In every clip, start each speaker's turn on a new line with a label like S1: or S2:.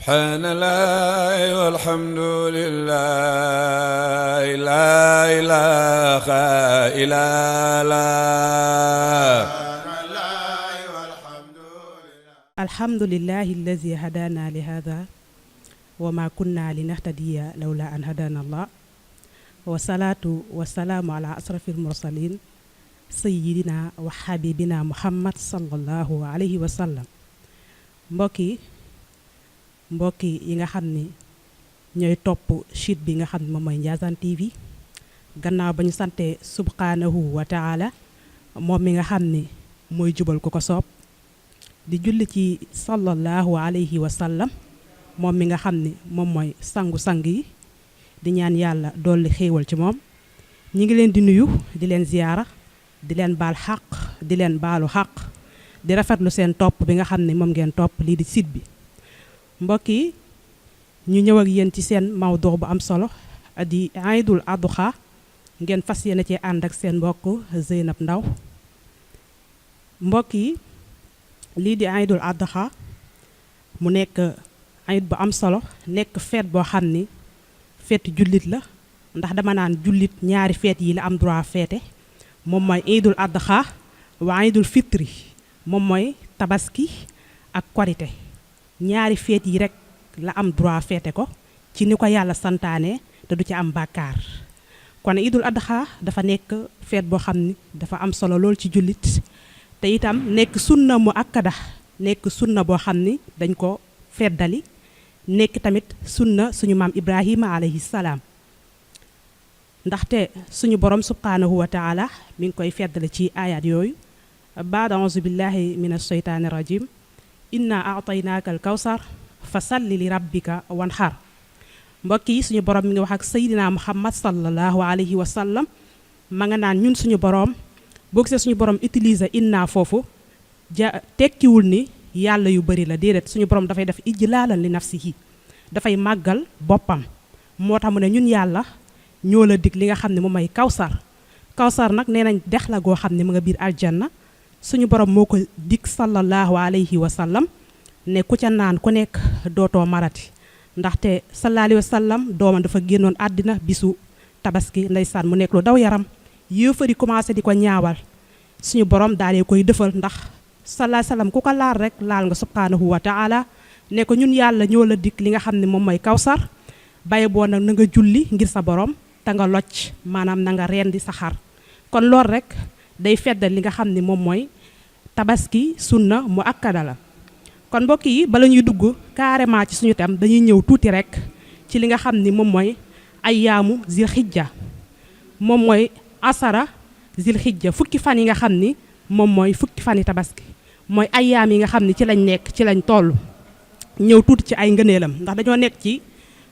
S1: subhanallah walhamdulillah la ilaha illallah
S2: alhamdulillahi allazi hadana li hadha wa ma kunna linahtadiya lawla an hadana Allah wa salatu wa salamu ala asrafil mursalin sayyidina wa habibina muhammad sallallahu alayhi wa sallam. mbokki yi nga xam ni ñooy topp site bi nga xam ne moom mooy Ndiassane TV gannaaw ba ñu sante subhanahu wa taala moom mi nga xam ni mooy jubal ku ko soob di julli ci sallallahu alayhi wa sallam moom mi nga xam ni moom mooy sangu-sang yi di ñaan yàlla dolli xéewal ci moom. ñi ngi leen di nuyu di leen ziyaara di leen baal xaq di leen baalu xaq di rafetlu seen topp bi nga xam ne moom ngeen topp lii di site bi. mbokk yi ñu ñëw ak yéen ci seen mawdu bu am solo di Aïdul Adha ngeen fas yéene ci ànd ak seen mbokk Zeynab Ndaw. mbokk yi lii di Aïdul Adha mu nekk ayit bu am solo nekk feet boo xam ni feetu jullit la ndax dama naan jullit ñaari feet yi la am droit feete moom mooy Aïdul Adha wa Aïdul Fitri moom mooy tabaski ak korite ñaari feet yi rek la am droit feete ko ci ni ko yàlla santaane te du ci am bàkkaar. kon Aïdul Adha dafa nekk feet boo xam ni dafa am solo lool ci jullit te itam nekk sunna mu akkada nekk sunna boo xam ni dañ ko feddali nekk tamit sunna suñu maam Ibrahima alayhi salaam ndaxte suñu borom subhanahu wa taala mi ngi koy feddali ci ayat yooyu baada auzu billahi min asheytaani rajim inna aataynaaka al kawsar fa salli li rabbika wanhar. mbokk yi suñu borom mi ngi wax ak Seydina Muhammad sallallahu alayhi wa sallam ma nga naan ñun suñu borom boo gisee suñu borom utiliser inna foofu tekkiwul ni yàlla yu bari la déedéet suñu borom dafay def ijlaalan li nafsihi dafay màggal boppam moo tax mu ne ñun yàlla ñoo la dig li nga xam ne moom mooy kawsar. kawsar nag nee nañ dex la goo xam ne mu nga biir aljanna suñu borom moo ko dig sallallahu alayhi wa sallam ne ku ca naan ku nekk dootoo marati ndaxte sallallahu alayhi wa sallam doomam dafa génnoon àddina bisu tabaski ndeysaan mu nekk lu daw yaram yéefari commencé di ko ñaawal suñu borom daal di koy defal ndax sallallahu alayhi wa sallam ku ko laal rek laal nga subhanahu wa taala ne ko ñun yàlla ñoo la dig li nga xam ne moom mooy kawsar baye boo nag na nga julli ngir sa borom te nga locc maanaam na nga rendi sa xar. kon loolu rek day feddal li nga xam ne moom mooy tabaski sunna mu akkada la. kon mbokk yi bala ñuy dugg carrément ci suñu tam dañuy ñëw tuuti rek ci li nga xam ni moom mooy ayyaamu zil xijja moom mooy asara zil xijja fukki fan yi nga xam ni moom mooy fukki fan yi tabaski mooy ayyaam yi nga xam ni ci lañ nekk ci lañ toll. ñëw tuuti ci ay ngëneelam ndax dañoo nekk ci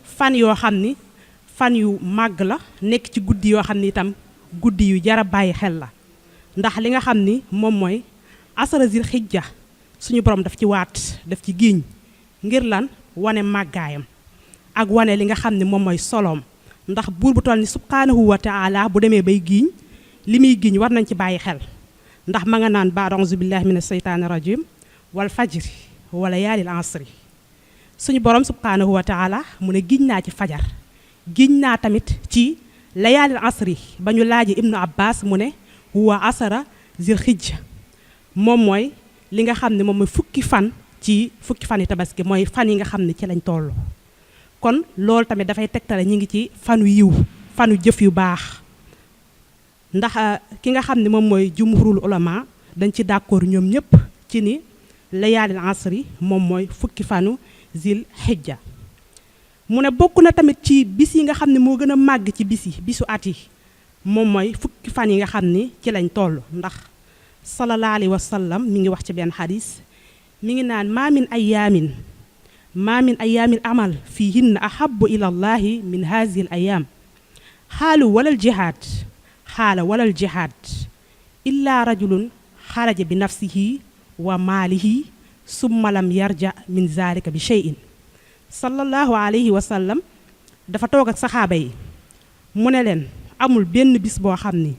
S2: fan yoo xam ni fan yu màgg la nekk ci guddi yoo xam ni itam guddi yu jara bàyyi xel la ndax li nga xam ni moom mooy asara zil xijja suñu borom daf ci waat daf ci giiñ ngir lan wane màggaayam ak wane li nga xam ne moom mooy soloom ndax buur bu toll ni subhanahu wa taala bu demee bay giiñ li muy giiñ war nañ ci bàyyi xel ndax ma nga naan baad auzu billahi min asheytaani rajim wal fajri wala yaalil asri suñu borom subhanahu wa taala mu ne giiñ naa ci fajar giiñ naa tamit ci layaalil asri ba ñu laaji ibnu abbas mu ne huwa asara zil xijja moom mooy li nga xam ne moom mooy fukki fan yi tabaski mooy fan yi nga xam ne ci lañ toll. kon loolu tamit dafay tegtale ñi ngi ci fanu yiw fanu jëf yu baax ndax ki nga xam ne moom mooy jumhurul ulama dañ ci d'accord ñoom ñëpp ci ni layaalil asri moom mooy fukki fanu zil xijja. mu ne bokk na tamit ci bis yi nga xam ne moo gën a màgg ci bisu at yi moom mooy fukki fan yi nga xam ni ci lañ toll ndax sallallahu alayhi wa sallam mi ngi wax ci benn xadis mi ngi naan maa min ayaamin amal fihinna ahabu ila allahi min hazihi al ayaam xaala walal jihaad illa rajulun xaraja bi nafsihi wa maalihi summa lam yarja min zalika bi shay'in. sallallahu alayhi wa sallam dafa toog ak saxaaba yi mu ne leen amul benn bis boo xam ni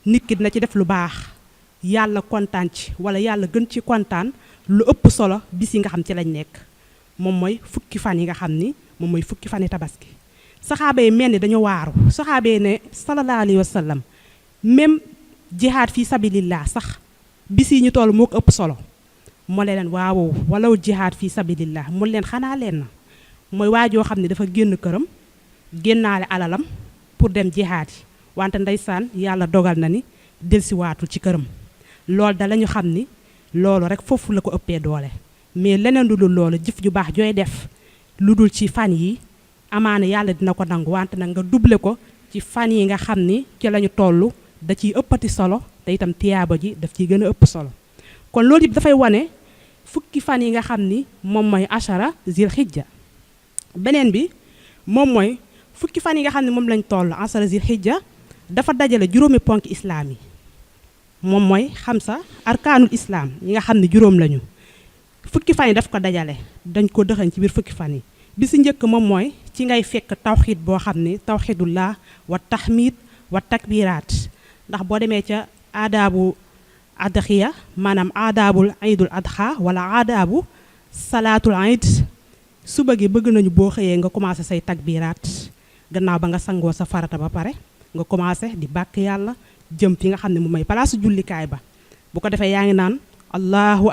S2: nit ki dina ci def lu baax yàlla kontaan ci wala yàlla gën ci kontaan lu ëpp solo bis yi nga xam ci lañ nekk moom mooy fukki fan yi nga xam ni moom mooy fukki fan yi tabaski saxaaba yi mel ni dañu waaru saxaaba yi ne sallallahu alayhi wa sallam même jihaad fii sabilillah sax bis yi ñu toll moo ko ëpp solo moo leen waaw walaw jihaad fii sabilillah mu leen xanaa leen na mooy waajoo xam ne dafa génn këram génnaale alalam pour dem jihaad yi wante ndeysaan yàlla dogal na ni delsiwaatul ci këram loolu da lañu xam ni loolu rek foofu la ko ëppee doole mais leneen lu dul loolu jëf ju baax jooy def lu dul ci fan yi amaana yàlla dina ko nangu wante nag nga double ko ci fan yi nga xam ni ci lañu toll da ciy ëppati solo te itam tiyaaba ji daf ciy gën a ëpp solo kon loolu yëpp dafay wane fukki fan yi nga xam ni moom mooy ashara zil xijja beneen bi moom mooy fukki fan yi nga xam ne moom lañ toll ashara zil xijja dafa dajale juróomi ponk islaam yi moom mooy xamsa arkaanul islaam yi nga xam ne juróom lañu fukki fan yi daf ko dajale dañ ko dëxañ ci biir fukki fan yi bi si njëkk moom mooy ci ngay fekk tawxiid boo xam ne tawxiidullah wa tahmid wa takbiraat ndax boo demee ca aadaabu adxiya maanaam aadaabul iidul adxa wala aadaabu salaatul iid suba gi bëgg nañu boo xëyee nga commencé say takbiraat gannaaw ba nga sangoo sa farata ba pare nga commencé di bàkk yàlla jëm fi nga xam ne moom mooy palaasu jullikaay ba bu ko defee yaa ngi naan allahu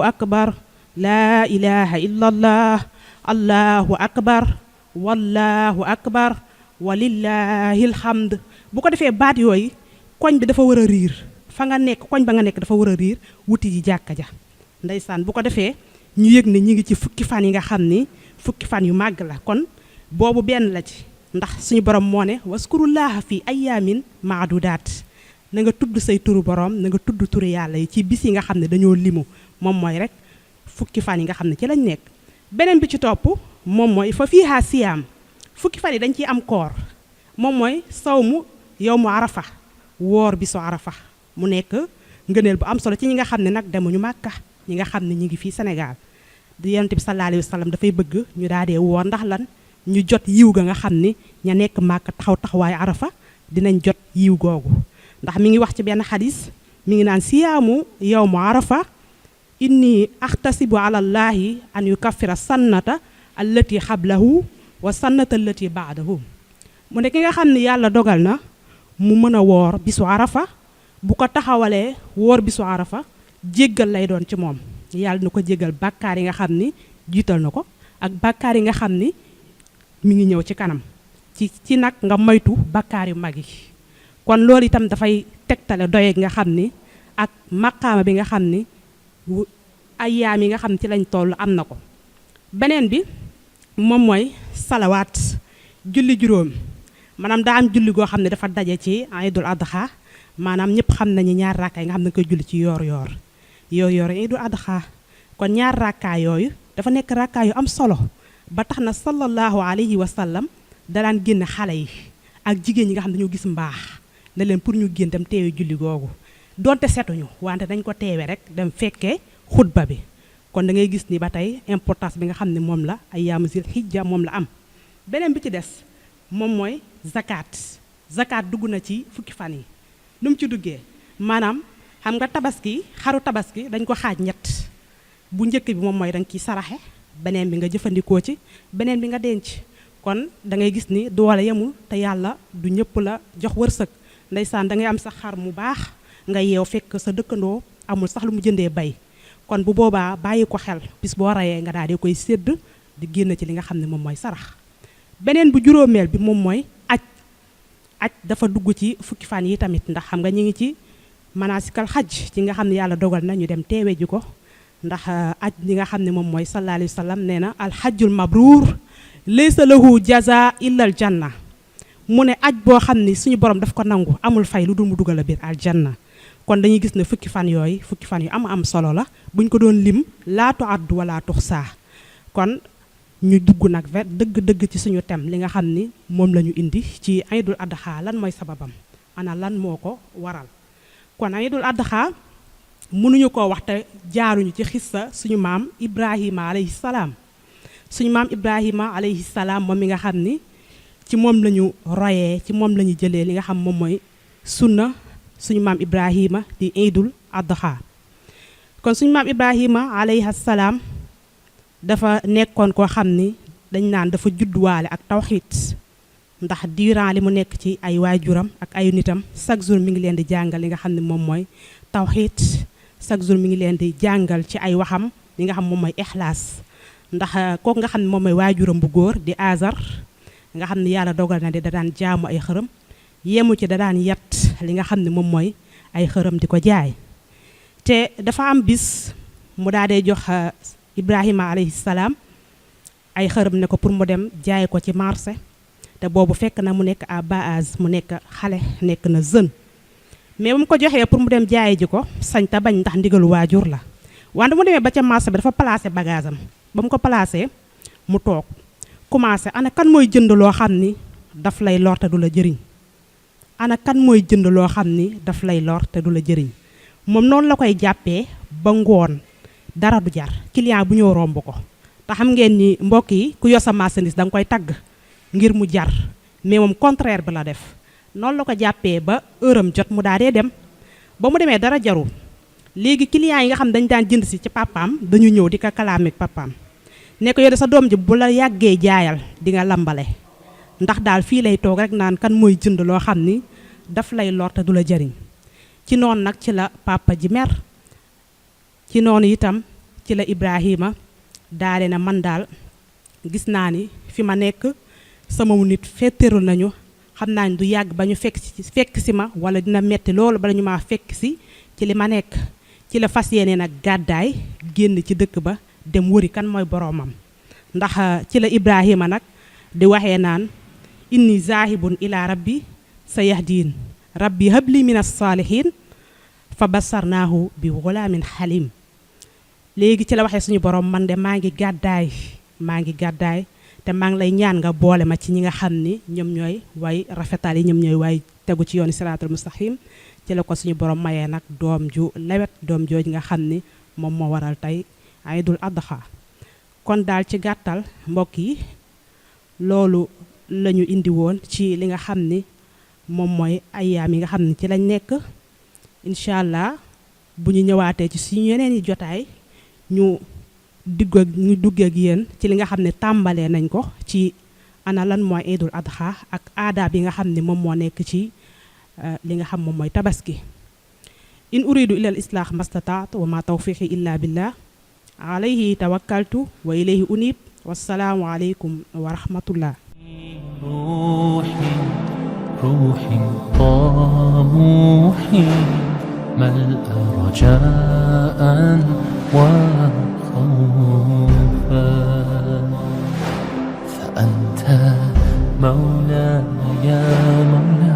S2: akbar laa ilaha illallah allahu akbar wallahu akbar walillahi alhamd bu ko defee baat yooyu koñ bi dafa war a riir fa nga nekk koñ ba nga nekk dafa war a riir wuti ji jàkka ja ndeysaan bu ko defee ñu yëg ne ñi ngi ci fukki fan yi nga xam ni fukki fan yu màgg la kon boobu benn la ci ndax suñu borom moo ne waskurullaha fi ayaamin maadudaat na nga tudd say turu borom na nga tudd turu yàlla yi ci bis yi nga xam ne dañoo limu moom mooy rek fukki fan yi nga xam ne ci lañ nekk beneen bi ci topp moom mooy fa fiihaa siyaam fukki fan yi dañ ciy am koor moom mooy sawmu yawmu arafa woor bisu arafa mu nekk ngëneel bu am solo ci ñi nga xam ne nag demuñu màkka ñi nga xam ne ñi ngi fii Sénégal di yonent bi sallallahu alayhi wa sallam dafay bëgg ñu daal dee woor ndax lan ñu jot yiw ga nga xam ni ña nekk màkka taxawaayu arafa dinañ jot yiw googu ndax mi ngi wax ci benn xadis mi ngi naan siyaamu yawmu arafa inni axtasibu ala llahi an yukaffira sannata allati xablahu wa sannata allati baadahu mu ne ki nga xam ne yàlla dogal na mu mën a woor bisu arafa bu ko taxawalee woor bisu arafa jéggal lay doon ci moom yàlla na ko jéggal bàkkaar yi nga xam ni jiital na ko ak bàkkaar yi nga xam ni mi ngi ñëw ci kanam ci nag nga moytu bàkkaar yu mag yi kon loolu itam dafay tegtale doye nga xam ni ak maqaama bi nga xam ni ayyaam yi nga xam ne ci lañ toll am na ko beneen bi moom mooy salawaat julli juróom maanaam daa am julli goo xam ne dafa daje ci iidul adha maanaam ñëpp xam nañu ñaar rakkaay nga xam ne koy julli ci yoor yoor iidul adha kon ñaar rakkaay yooyu dafa nekk rakkaay yu am solo ba tax na sallallahu alayhi wa sallam daan génn xale yi ak jigéen ñi nga xam ne dañoo gis mbaax ne leen pour ñu génn dem teewe julli googu donte setuñu wante dañ ko teewe rek dem fekkee xutba bi kon da ngay gis ni ba tey importance bi nga xam ne moom la ayyaamu zil hijja moom la am beneen bi ci des moom mooy zakat dugg na ci fukki fan yi nu mu ci duggee maanaam xam nga tabaski xaru tabaski dañ ko xaaj ñett bu njëkk bi moom mooy da nga ciy saraxe beneen bi nga jëfandikoo ci beneen bi nga denc kon da ngay gis ni doole yemul te yàlla du ñëpp la jox wërsëg ndeysaan da ngay am sa xar mu baax nga yeew fekk sa dëkkandoo amul sax lu mu jëndee bay kon bu boobaa bàyyi ko xel bis boo rayee nga daal di koy sédd di génn ci li nga xam ne moom mooy sarax beneen bu juróomeel bi moom mooy aj dafa dugg ci fukki fan yi tamit ndax xam nga ñi ngi ci manasikal xaj ci nga xam ne yàlla dogal na ñu dem teewe ji ko ndax aj li nga xam ne moom mooy sallallahu alayhi wa sallam nee na alxajjul mabruur laysa lahu jaza illa al janna mu ne aj boo xam ni suñu borom daf ko nangu amul fay lu dul mu dugal a biir aljanna kon dañuy gis ne fukki fan yooyu fukki fan yu am solo la buñ ko doon lim laatu addu wala tuxsaa kon ñu dugg nag dëgg ci suñu thème li nga xam ni moom la ñu indi ci iidul adha lan mooy sababam ana lan moo ko waral kon iidul adha mënuñu koo wax te jaaruñu ci xissa suñu maam Ibrahima alayhi salaam suñu maam Ibrahima alayhi salaam moom mi nga xam ni ci moom la ñu royee ci moom la ñu jëlee li nga xam moom mooy sunna suñu maam Ibrahima di iidul adha kon suñu maam Ibrahima alayhi salaam dafa nekkoon koo xam ni dañ naan dafa judduwaale ak tawxiit ndax diiran li mu nekk ci ay waajuram ak ay nitam chaque jour mi ngi leen di jàngal li nga xam ne moom mooy tawxiit chaque jour mi ngi leen di jàngal ci ay waxam li nga xam moom mooy ixlaas ndax kooku nga xam ne moom mooy waajuram bu góor di Azar nga xam ne yàlla dogal na di da daan jaamu ay xërëm yemu ci da daan yat li nga xam ne moom mooy ay xërëm di ko jaay te dafa am bis mu daa dee jox Ibrahima alayhi salaam ay xërëm ne ko pour mu dem jaay ko ci marché te boobu fekk na mu nekk à bas âge mu nekk xale nekk na jeune mais bu mu ko joxee pour mu dem jaayi ji ko sañ ta bañ ndax ndigalu waajur la wante mu demee ba ca marché bi dafa placé bagage am ba mu ko placé mu toog commencé ana kan mooy jënd loo xam ni daf lay lor te du la jëriñ ana kan mooy jënd loo xam ni daf lay lor te du la jëriñ moom noonu la koy jàppee ba ngoon dara du jar client bu ñëw romb ko te xam ngeen ni mbokk yi ku yor sa marchandise da nga koy tagg ngir mu jar mais moom contraire bi la def noonu la ko jàppee ba heure am jot mu daa dee dem ba mu demee dara jarul léegi client yi nga xam dañ daan jënd si ci papaam dañu ñëw di ko kalaameeg papaam ne ko yow de sa doom ji bu la yàggee jaayal di nga lambale ndax daal fii lay toog rek naan kan mooy jënd loo xam ni daf lay lor te du la jëriñ ci noonu nag ci la papa ji mer ci noonu itam ci la Ibrahima daale na man daal gis naa ni fi ma nekk sama nit féeteeru nañu xam naa ni du yàgg ba ñu fekk si ma wala dina metti loolu bala ñu maa fekk si ci li ma nekk ci la fas yéene nag gàddaay génn ci dëkk ba dem wëri kan mooy boroomam ndax ci la Ibrahima nag di waxee naan inni zahibun ila rabbi sa yahdiin rabbi habli min as-saalihiin fa basarnaahu bi ghulaamin halim léegi ci la waxee suñu borom man de maa ngi gàddaay te maa ngi lay ñaan nga boole ma ci ñi nga xam ni ñoom ñooy way rafetal yi ñoom ñooy way tegu ci yoonu siraatul mustaqim ci la ko suñu borom mayee nag doom ju lewet doom jooj nga xam ni moom moo waral tey Aïdul Adha kon daal ci gàttal mbokk yi loolu la ñu indi woon ci li nga xam ni moom mooy ayyaam yi nga xam ni ci lañ nekk incha allah bu ñu ñëwaatee ci suñu yeneen yi jotaay ñu duggee ak yéen ci li nga xam ne tàmbalee nañ ko ci ana lan mooy Aïdul Adha ak aadaab yi nga xam ne moom moo nekk ci li nga xam moom mooy tabaski in uridu ila al islah mastataat wa ma tawfiqi illa billah alayhi tawakkaltu wa ilayhi unib wassalaamu aleykum wa rahmatullah
S3: روحي طموحي ملء رجاء وخوفا فأنت مولاي يا مولاي